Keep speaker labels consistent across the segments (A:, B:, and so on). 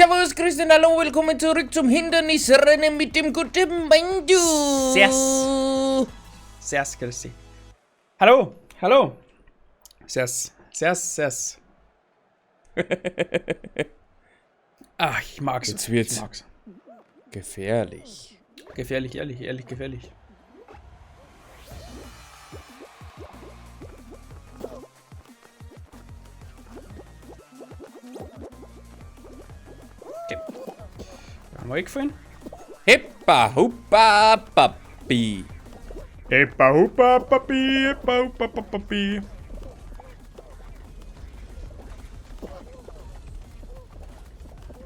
A: Servus, grüß dich, hallo, willkommen zurück zum Hindernisrennen mit dem guten Mandu.
B: Servus. Servus, grüß dich. Hallo, hallo. Servus, servus, servus. Ach, ich mag's.
A: Jetzt wird's.
B: Ich mag's.
A: Gefährlich.
B: Gefährlich, ehrlich, ehrlich, gefährlich. Okay. Haben wir eingefallen?
A: Heppa, huppa, papi.
B: Heppa, huppa, papi, heppa, huppa, papi.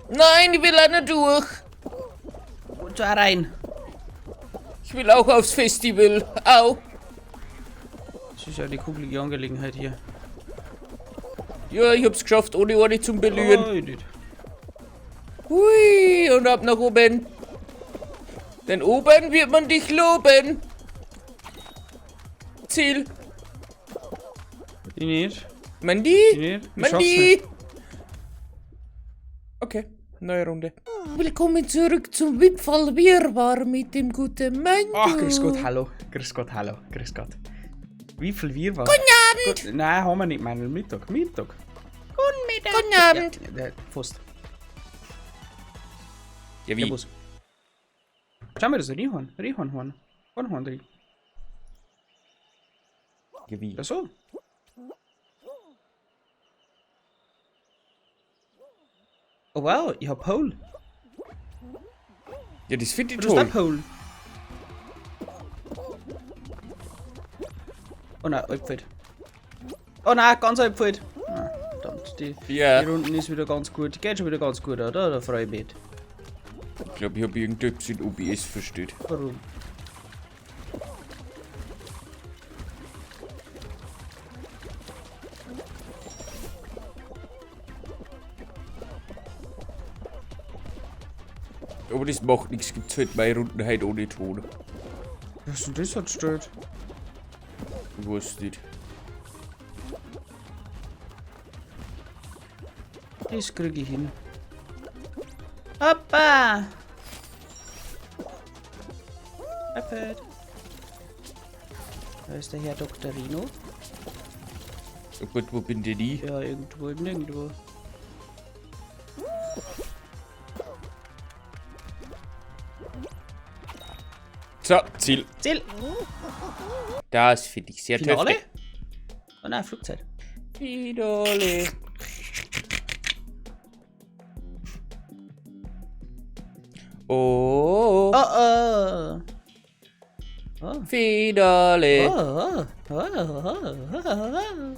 A: Nein, ich will auch nicht durch.
B: Und da rein.
A: Ich will auch aufs Festival. Au.
B: Das ist ja die kugelige Angelegenheit hier.
A: Ja, ich hab's geschafft, ohne eine zum Berühren.
B: Oh, ich nicht.
A: Hui, und ab nach oben. Denn oben wird man dich loben. Ziel.
B: Ich nicht.
A: Mandy?
B: Ich nicht. Ich schaff's
A: Mandy!
B: nicht.
A: Okay, neue Runde. Willkommen zurück zum Wipfel-Wirrwarr mit dem guten Mandu.
B: Ach, grüß Gott, hallo. Grüß Gott, hallo. Grüß Gott. Wie viel Wirrwarr?
A: Guten Abend.
B: Gut, nein, haben wir nicht, Manuel. Mittag, Mittag.
A: Guten Mittag. Guten Abend.
B: Ja, ja, fast.
A: Ja,
B: Ja,
A: wie?
B: was? Schau mal, das ist ein Rihorn. Rihornhorn. Hornhorn drin.
A: Ja, wie?
B: Ja, so. Oh wow, ich hab Pole.
A: Ja, das finde ich
B: Du hast
A: toll.
B: auch Pole. Oh nein, Alpfeld. Oh nein, ganz Alpfeld. Ah, verdammt, die,
A: Ja.
B: die Runden ist wieder ganz gut. Die geht schon wieder ganz gut, oder? Da freue ich mich.
A: Ich glaube, ich habe irgendetwas in OBS versteht.
B: Warum?
A: Aber das macht nichts, gibt's halt meine Runden heute ohne Ton.
B: Was ist denn das hat gestellt?
A: Ich weiß nicht.
B: Das krieg ich hin. Hoppa! iPad. Da ist der Herr Doktor Rino.
A: Oh Gott, wo bin denn ich?
B: Ja, irgendwo, nirgendwo.
A: So, Ziel.
B: Ziel!
A: Das finde ich sehr
B: Finale?
A: töftig.
B: Oh nein, Flugzeit.
A: Finale. Oh,
B: Oh oh! Oh.
A: Finale.
B: Oh, oh, oh, oh, oh, oh.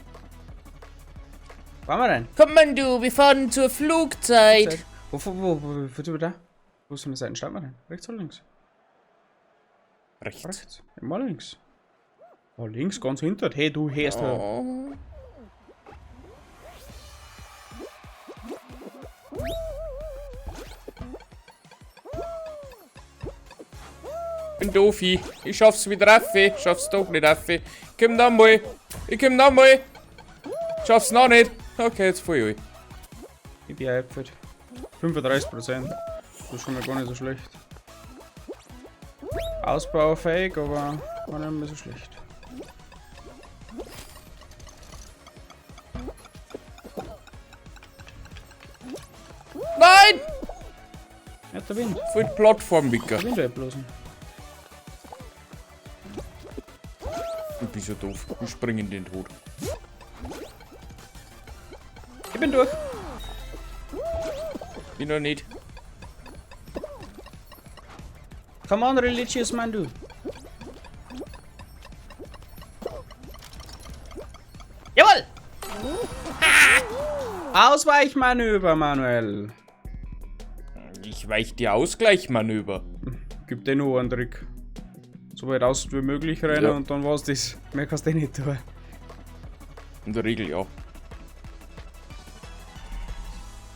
B: Fahren wir rein?
A: Komm, Mann, du, wir fahren zur Flugzeit.
B: Wo, da? Wo ist denn die Seite? Starten wir denn? Rechts oder links?
A: Rechts.
B: Rechts. Immer links. Oh, links, ganz hinter. Hey, du hörst ja.
A: Oh. Bin doofi. Ich schaff's mit Raffi. Schaff's doch nicht, Raffi. Komm noch mal. Ich komm noch mal. Schaff's noch nicht. Okay, jetzt voll ich.
B: Ich bin eingefällt. 35%. Das ist schon mal gar nicht so schlecht. Ausbaufähig, aber war nicht mehr so schlecht.
A: Nein!
B: Ja, der Wind.
A: Voll die Plattform, Wicker.
B: Der Wind einblasen.
A: Ich bin so doof. Ich spring in den Tod.
B: Ich bin durch.
A: Bin noch nicht.
B: Come on, religious man, du. Jawohl! Ausweichmanöver, Manuel.
A: Ich weich dir Ausgleichmanöver.
B: Gib dir nur einen Trick. So weit aus wie möglich rein
A: Ja.
B: und dann war's das. Mehr kannst du eh nicht tun.
A: In der Regel ja.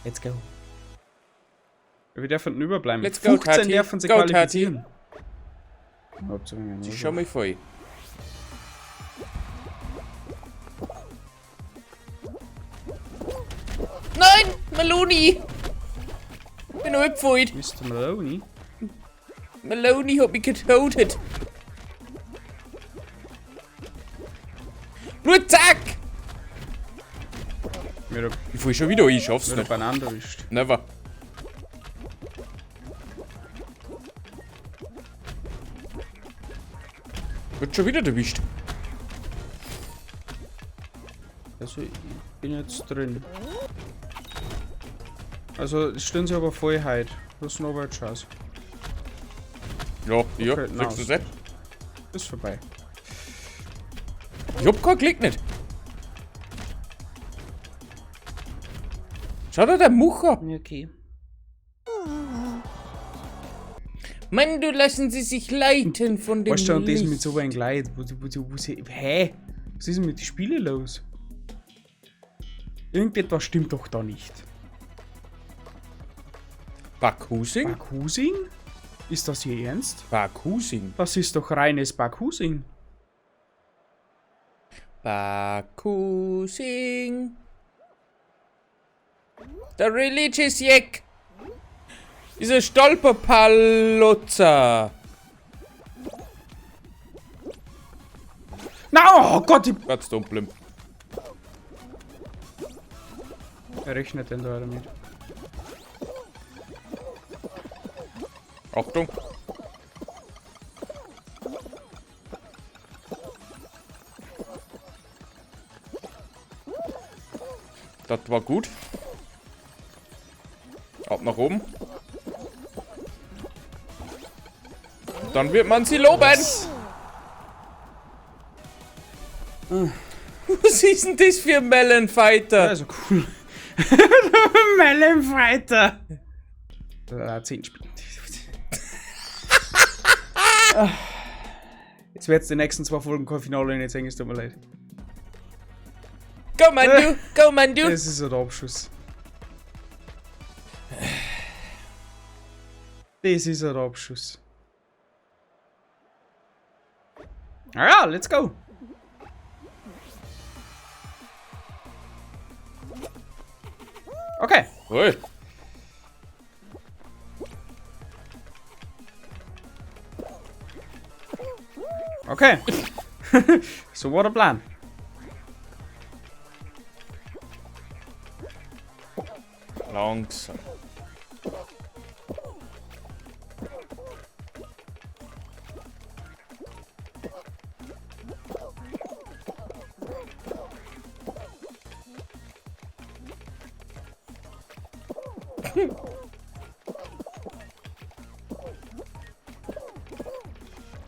B: Let's go. Wir dürfen überbleiben.
A: Let's go,
B: 15
A: Tati.
B: dürfen sie
A: Go,
B: qualifizieren. Hauptsache,
A: Das ist schon mal voll. Nein! Maloni! Bin abgefallen.
C: Mr. Maloney.
A: Maloney hat mich getötet. Blutzack!
C: Mir
A: Ich fall schon wieder, ich schaff's
C: mir
A: nicht.
C: Banane erwischt.
A: Never. Wird schon wieder erwischt.
C: Also, ich bin jetzt drin. Also, es stehen sie aber voll heute. Das ist noch weit Chance.
A: Ja, ja,
C: Okay,
A: sagst du selbst.
C: Ist vorbei.
A: Ich hab keinen Klick nicht. Schau da, der Mucher.
B: Okay.
A: Mann, du lassen sie sich leiten von dem
C: Weißt du, und das
A: Licht.
C: mit so einem Kleid. Wo sie, hä? Was ist denn mit den Spielen los? Irgendetwas stimmt doch da nicht.
A: Bakhusing?
C: Bakhusing? Ist das hier ernst?
A: Bakhusing.
C: Das ist doch reines Bakhusing.
A: Bakhusing. Der Religious Jack. Dieser Stolperpalutzer.
C: Na, oh Gott! Ich
A: Ganz dumm, blimm.
C: Wer rechnet denn da damit?
A: Achtung. Das war gut. Ab nach oben. Dann wird man sie loben. Was ist denn das für ein Melon Fighter?
C: Also cool. Melon Fighter! 10 Spiele. Jetzt wird's die nächsten zwei Folgen kein Finale nicht sehen, es tut mir leid.
A: Go, Mandu! Go, Mandu!
C: Das ist ein Abschuss. Das ist ein Abschuss. Ah, let's go! Okay.
A: Hey.
C: Okay. So war der Plan.
A: Langsam.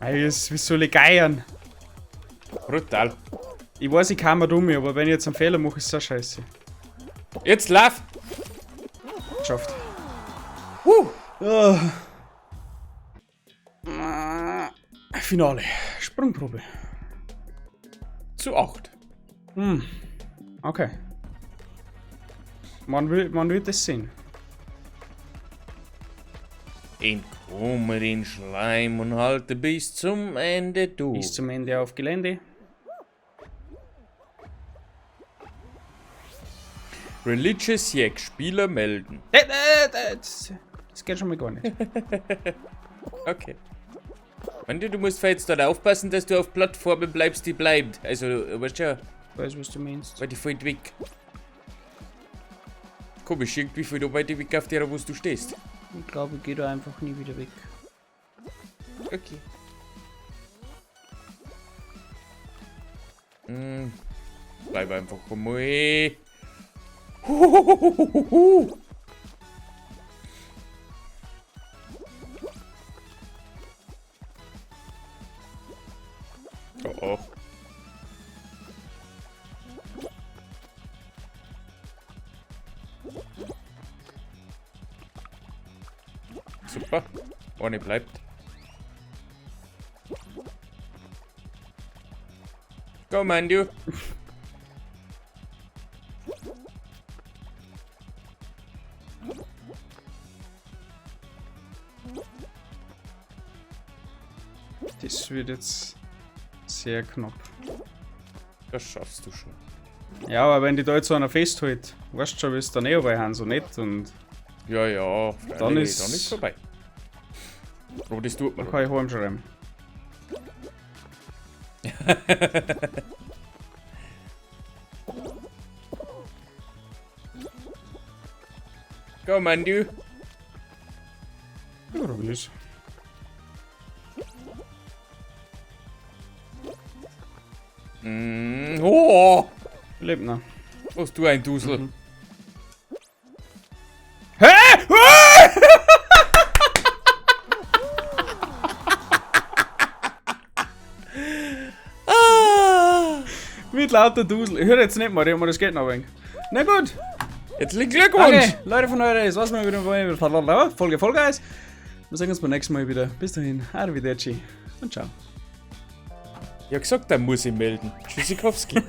C: Ey, das wie soll ich geiern?
A: Brutal.
C: Ich weiß, ich kann mir dumm, aber wenn ich jetzt einen Fehler mache, ist das scheiße.
A: Jetzt lauf!
C: Geschafft.
A: Huh.
C: Finale. Sprungprobe.
A: Zu 8.
C: Okay. Man wird es sehen.
A: Entkomme den Schleim und halte bis zum Ende durch.
C: Bis zum Ende auf Gelände.
A: Religious Jack Spieler melden.
C: Das geht schon mal gar nicht.
A: Okay. Mann, du musst jetzt dann aufpassen, dass du auf Plattformen bleibst, die bleibt. Also, weißt du,
C: Ich weiß, was du meinst.
A: weil die fällt weg. Komisch, irgendwie fällt da weiter weg auf der, wo du stehst.
B: Ich glaube, ich gehe da einfach nie wieder weg.
A: Okay. Bleib einfach einmal. Huhuhuhuhu. Oh oh. Super. Ohne bleibt. Go, Mandu.
C: Das wird jetzt sehr knapp.
A: Das schaffst du schon.
C: Ja, aber wenn die da jetzt so einer festhält, weißt du schon, wie es dann eh bei haben, so nett und.
A: Ja, freilich, dann ist vorbei. Aber das tut man.
C: Dann kann ich heimschreiben.
A: Komm, Mann, du.
C: Ja, probier's.
A: Oh!
C: Lebt noch.
A: Was du ein Dusel.
C: Hä?
B: Ah!
C: Mit lauter Dusel. Ich höre jetzt nicht mehr, ich hab mir das geht noch ein wenig. Na gut.
A: Herzlichen Glückwunsch!
C: Okay, Leute von heute, das war's mal wieder von Folge Fall Guys. Wir sehen uns beim nächsten Mal wieder. Bis dahin, arrivederci und ciao.
A: Ich hab gesagt, da muss ich melden. Tschüssikowski.